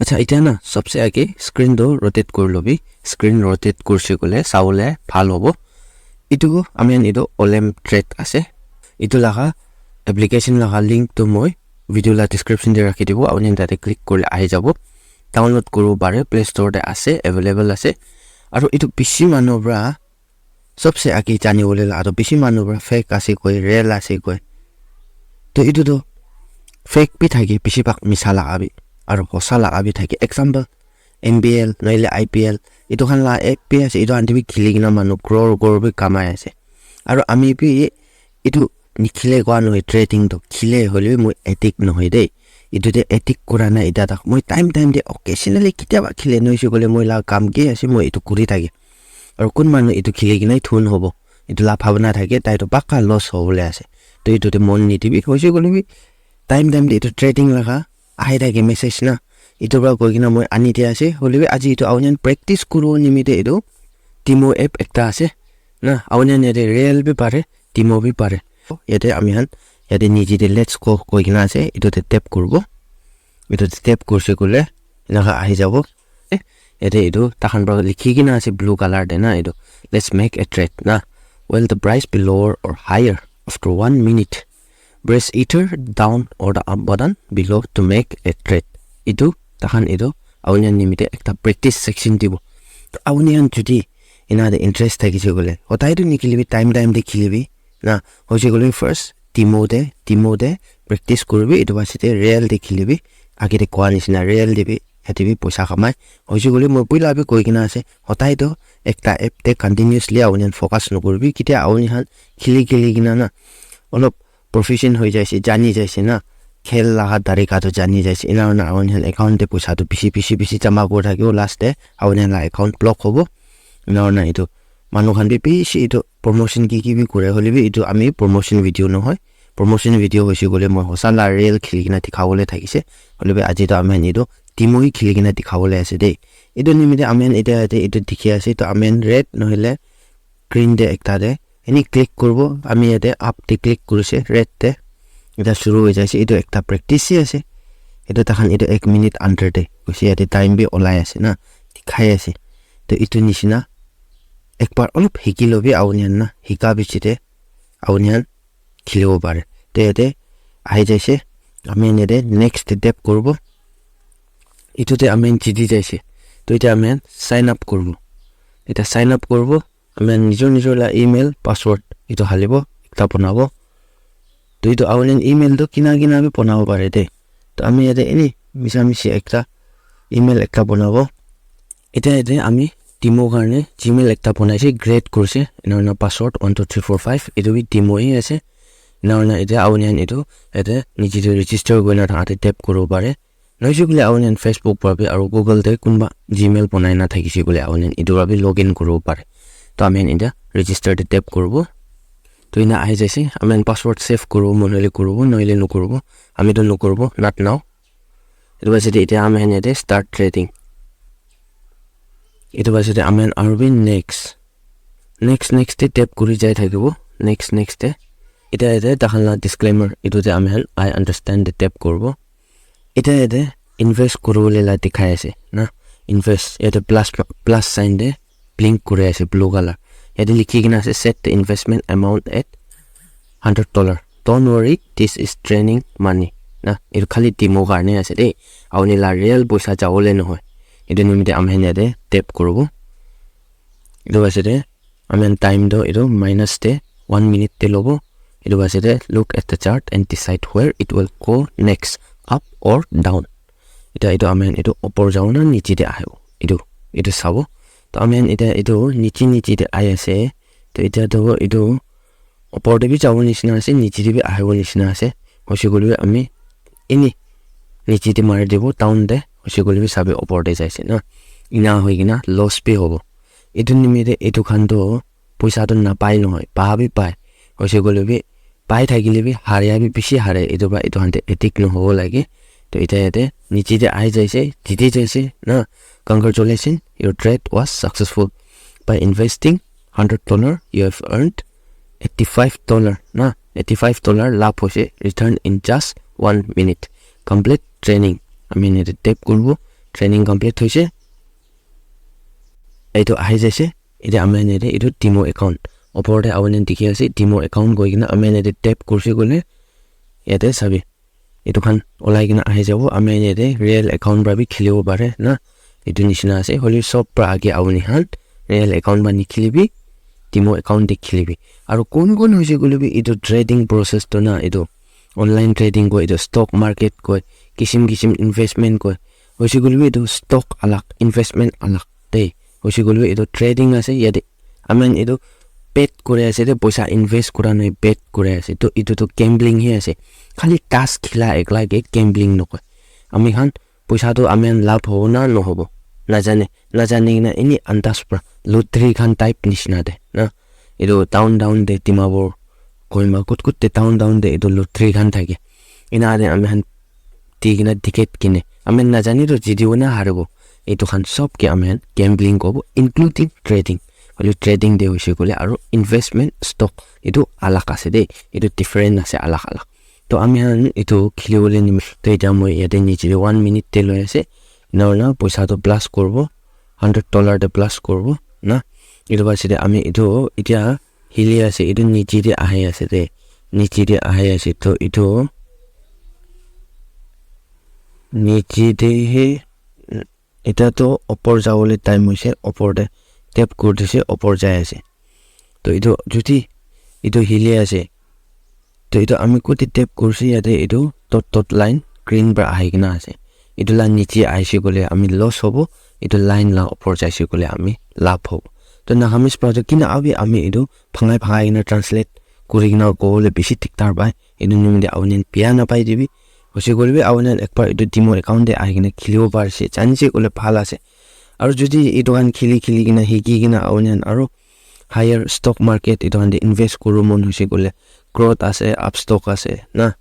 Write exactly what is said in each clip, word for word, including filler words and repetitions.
Acha, etiya na, sabse aage screen toh rotate kuri lobi. Screen rotate kurise koile sabole bhal hobo. Etu ami khan etu Ollame trade ase. Etu laga application laga link toh moi video laga description te rakhi dibo. Apuni khan tate click kurile ahi jabo. Download kuribo pare, Play Store te ase, available ase. Aru etu bishi manu para sabse aage jani bole la, aru bishi manu para fake ase koi, real ase koi. To etu toh fake bi thake, bishi bhag misa laga bi, aru hosa laga bi thake. Example, M B L nohole I P L, etu khan laga app bi ase, etu khan te bi khili kena manu crore crore bi kamai ase. Aru ami bi etu nikhile koa nohoi, trading toh khile hoile bi moi addict nohoi de. Etu te addict kura nai etiya tak. Moi time time te occasionally ketiaba khile, nohoise koile moi laga kam ki ase, moi etu kuri thake. Aru kun manu etu khili kena thun hobo, etu laga bhabna thake, tai toh pakka loss hobole ase. To etu te mon nidibi, hoise koile bi time time te etu trading laga ahi thake message na, etu para koi kena moi ani dia ase. Hoile bi aji etu apuni khan practice kuribo nimite etu Timo app ekta ase na, apuni khan yate real bi pare, Timo bi pare. Yate ami khan yate niche te let's go koi kena ase, etu te tap kuribo. Etu te tap kurise koile enaka ahi jabo. Eh, yate etu takhan para likhi kena ase blue color te na, etu, "Let's make a trade" na. "While the price be lower or higher after one minute, press either down or the up button below to make a trade." Etu takhan etu apuni khan nimite ekta practice section dibo. To apuni khan jodi ena te interest thakise koile, hodai toh nikhilibi, time time te khilibi na, hoise koile first Timo te, Timo te practice kuribi, etu pase te real te khilibi, aage te koa nishina real te bi, yate bi poisa kamai. Hoise koile moi puila bi koi kena ase, hodai toh ekta app te continuously apuni khan focus nokuribi, ketia apuni khan khili khili kena na, olop proficient hoi jaise, jani jaise na, khel laga tarika toh jani jaise, ena hoina apuni khan account te poisa toh bishi, bishi, bishi jama kuri thakibo, last te apuni khan laga account block hobo. Ena hoina etu manu khan bi bishi etu promotion ki ki bi kure, hoile bi etu ami promotion video nohoi, promotion video hoise koile moi hosa la real khili kena dikhabole thakise, hoile bi aji toh ami khan etu Timo hi khili kena dikhabole ase de. Etu nimite ami khan etiya yate etu dikhi ase, to ami khan red nohole green te ekta te eni click kuribo, ami yate up te click kurise, red te. Eta shuru hoi jaise, etu ekta practice hi ase. Etu takhan etu ek minute under te hoise, yate time bi olai ase na, dikhai ase. To etu nishina ekbar olop hiki lobi apuni khan na, hika piche te apuni khan khilibo pare. To yate ahi jaise, ami khan yate next te tap kuribo. Etu te ami khan jiti jaise. To eta ami khan sign up kuribo. Eta sign up kuribo, ami khan nijor nijor la email, password etu halibo, ekta banabo. To etu apuni khan email toh kina kina bi banabo pare de. To ami yate eni misa misi ekta email ekta banabo. Eta yate ami Timo karne Gmail ekta banaise, create kurise, ena hoina password one two three four five, etu bi Timo hi ase. Ena hoina eta apuni khan etu yate niche te register kurina thaka te tap kuribo pare. Nohoise koile apuni khan Facebook para bi aru Google te kunba Gmail banai na thakise koile apuni khan etu para bi login kuribo pare. To ami khan eta register te tap kuribo. To ena ahi jaise, ami khan password save kuribo mon hoile kuribo, nohole nokuribo. Ami toh nokuribo, not now. Etu pase te eta ami khan yate start trading. Etu pase te ami khan aru bi next, next, next te tap kuri jai thakibo, next, next te. Eta yate takhan la disclaimer, etu te ami khan "I understand" te tap kuribo. Eta yate invest kuribole la dikhai ase na, invest, yate plus, plus sign te blink kuri ase blue color. Yate likhi kena ase, "Set the investment amount at hundred dollar. Don't worry, this is training money." Na, etu khali Timo karne ase de. Apuni la real poisa jabole nohoi. Etu nimite ami khan yate tap kuribo. Etu pase te ami khan time toh etu minus te one minute te lobo. Etu pase te, "Look at the chart and decide where it will go next, up or down." Eta etu ami khan etu upor jabo na niche te ahibo, etu, etu sabo. To ami khan eta etu niche niche te ahi ase. To eta toh etu upor te bi jabo nishina ase, niche te bi ahibo nishina ase. Hoise koile bi ami eni niche te mari dibo, down te, hoise koile bi sabi upor te jaise na. Ena hoi kena loss bi hobo. Etu nimite etu khan toh poisa toh napai nohoi, pa bi pai. Hoise koile bi pai thakile bi haria bi bishi hare, etu para etu khan te addict nohobo lage. To eta yate niche te ahi jaise, jiti jaise na. "Congratulations, your trade was successful. By investing hundred dollar, you have earned eighty five dollar na, eighty five dollar labh hoise, return in just one minute. Complete training." Ami yate tap kuribo, training complete hoise. Etu ahi jaise. Etia ami khan yate etu demo account opor te apuni khan dikhi ase, demo account koi kena ami khan yate tap kurise koile yate sabi etu khan olai kena ahi jabo. Ami khan yate real account para bi khelibo pare na, etu nisina ase. Hoile sob para age apuni khan real account para nikhelibi, demo account te khelibi. Aru kun kun hoise koile bi etu trading process tu na, etu online trading koi, etu stock market koi, kisim kisim investment koi, hoise koile bi etu stock alag, investment alag de. Hoise koile bi etu trading ase, yate ami khan etu bet kuri ase de, poisa invest kura nai, bet kuri ase. To etu tu gambling he ase. Khali tash khila ekla ke gambling nokoi. Ami khan poisa tu ami khan labh hobo na nohobo najane, najane kena eni andas para lottery khan type nisina de na. Etu town town te Dimapur, Kohima, kut kut te town town te etu lottery khan thake. Ena de ami khan di kena ticket kine. Ami khan najane to jitibo na haribo. Etu khan sob ke ami khan gambling kobo, including trading. Hoile trading de hoise koile aru investment stock etu alag ase de. Etu different ase alag alag. To ami khan etu kheli bole nimit to etia moi yate niche te one minute te loi ase. Ena hoina poisa to plus koribo, hundred dollar te plus koribo na. Etu pase de ami etu etia hili ase, etu niche te ahi ase de, niche te ahi ase. To etu niche te he etia to upor jabole time hoise, upor te tap kuri dise, upor jai ase. To etu jodi etu hili ase, to etu ami kuti tap kurise, yate etu dot dot line green para ahi kena ase. Etu la niche ahise koile ami loss hobo, etu line la upor jaise koile ami labh hobo. To Nagamese para to kina abi ami etu bhangai bhangai kena translate kuri kena kobole bishi diktar pai. Etu nimite apuni khan biya napai dibi. Hoise koile bi apuni khan ekbar etu demo account te ahi kena khelibo parise, janise koile bhal ase. Aru jodi etu khan kheli kheli kena hiki kena apuni khan aru higher stock market etu khan te invest kuribo mon hoise koile, Growth ase, Upstox ase na,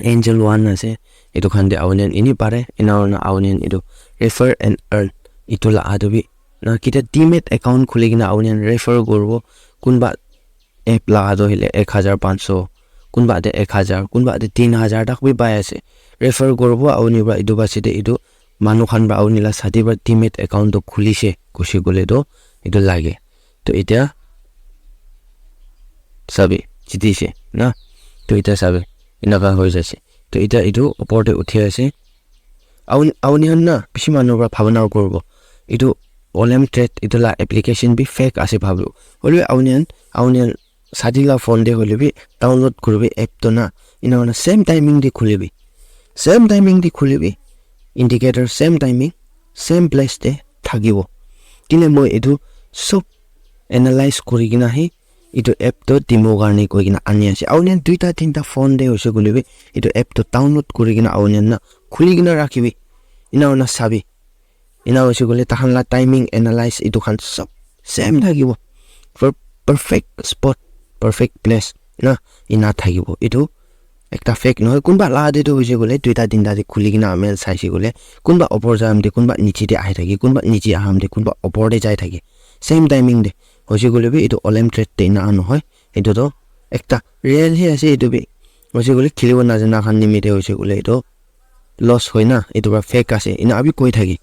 Angel One ase, etu khan te apuni khan eni pare. Ena hoina apuni khan etu refer and earn etu la adu bi na, kita demat account khuli kena apuni khan refer kuribo. Kunba app la adu hoile ek hajar panch so, kunba te ek hajar, kunba te tin hajar tak bi pai ase. Refer kuribo apuni para etu pase te etu manu khan para apuni la sadi para demat account to khulise koise koile to etu lage. To etia sabi, jitise na. To etia sabi, enaka hoi jaise. To etia etu upor te uthi ase. Apuni, apuni khan na bishi manu para bhabana kuribo, etu Ollame Trade etu la application bi fake ase bhabibo. Hoile bi apuni khan, apuni khan sadi la phone te hoile bi download kuribi app to na. Ena hoina same timing te khulibi, same timing te khulibi, indicator same timing, same place te thakibo. Kile moi etu sob analyze kuri kena he etu app to demo karne koi kena ani ase. Apuni khan duita tinta phone te hoise koile bi etu app to download kuri kena apuni khan na khuli kena rakhibi. Ena hoina sabi. Ena hoise koile tahan la timing analyze etu khan sob same thakibo. For perfect spot, perfect place na, ena thakibo. Etu ekta fake nohoi. Kunba la te tu hoise koile duita tinta te khuli kena ami khan saise koile, kunba upor jam te, kunba niche te ahi thake, kunba niche aham te, kunba upor te jai thake. Same timing te hoise koile bi etu Ollame Trade te ena nohoi. Etu to ekta real he ase etu bi. Hoise koile khelibo najana khan nimite hoise koile etu loss hoi na, etu para fake ase, ena abi koi thaki.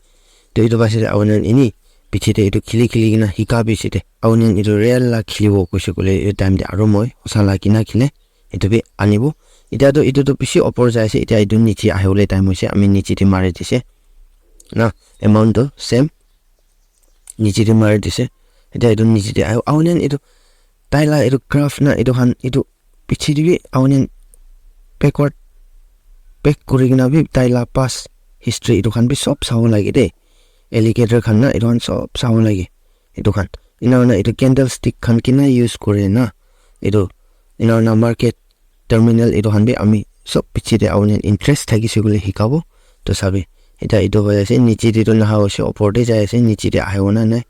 To etu pase te apuni khan eni piche te etu kheli kheli kena hika piche te apuni khan etu real la khelibo koise koile etu time te aru moi hosa la kina khele etu bi anibo. Etia to etu to bishi upor jai ase, etia etu niche ahibole time hoise, ami niche te mari dise na, amount to same niche te mari dise. Etia etu niche te ahi, apuni khan etu tai la etu graph na, etu khan etu piche te bi apuni khan backward back kuri kena bi tai la past history etu khan bi sob sabo lage de. Alligator khan na etu khan sob sabo lage etu khan. Ena hoina etu candlestick khan kina use kure na, etu ena hoina market terminal etu khan bi ami sob piche te apuni khan interest thakise koile hikabo. To sabi, etia etu hoi ase, niche te to naha hoise, upor te jai ase, niche te ahibo na nai.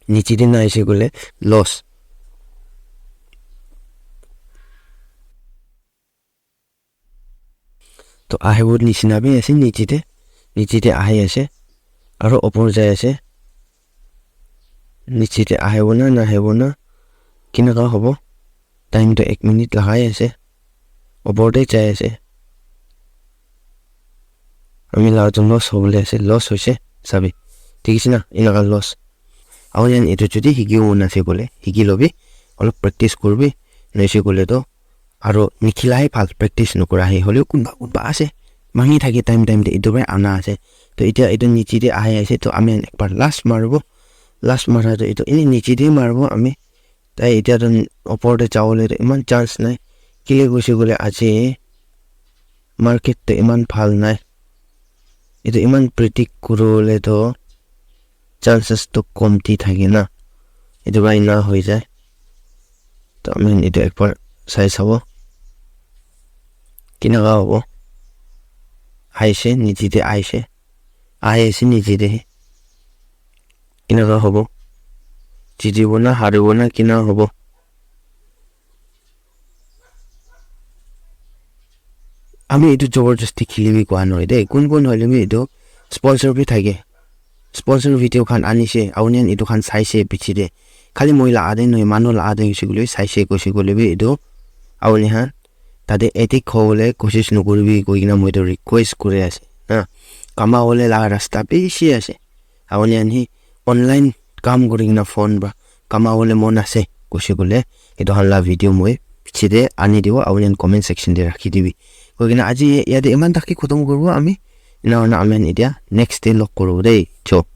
Niche te nai ase koile loss. To ahibo nisina bi ase niche te, niche te ahi ase, aru upor jai ase. Niche te ahibo na nahibo na, kinaka hobo? Time to ek minute lagai ase, upor te jai ase. Ami la tu loss hobole ase, loss hoise, sabi. Thik ase na? Enaka loss. Aru yan etu jodi hiki wona ase koile, hiki lobi, olop practice kuribi, naise koile to, aru nikhila he bhal, practice nokura he, hoile kunba kunba ase, mangi thake time time te, etu para ana ase. To etia etu niche te ahi ase, to ami khan ekbar last maribo, last mara to etu eni niche te maribo ami, tai etia to opor te jabole to iman chance nai, kile koise koile aji market te iman bhal nai, etu iman predict kuribole to chances to komti thake na, etu para ena hoi jai. To ami khan etu ekbar sai sabo, kinaka hobo, aise niche te aise, aise niche te, kinaka hobo, jitibo na haribo na kina hobo. Ami etu jabardasti khili bi koa nohoi de, kun kun hoile bi etu sponsor bi thake, sponsor video khan anise, aru nian etu khan saise piche de, khali moi la ade nohoi, manu la ade hoise koile bi saise koise koile bi etu aru nian tate addict hobole kosis nokoribi koi kena moi tu request kuri ase na. Kama bole la rasta bishi ase, aru nian hi online kam kuri kena phone para kama bole mon ase koise koile, etu khan la video moi piche de ani dibo, aru nian comment section de rakhi dibi. Koi kena aji yate iman tak ke khotom kuribo ami. Ena hoina ami khan etia next day log kuribo de, cho.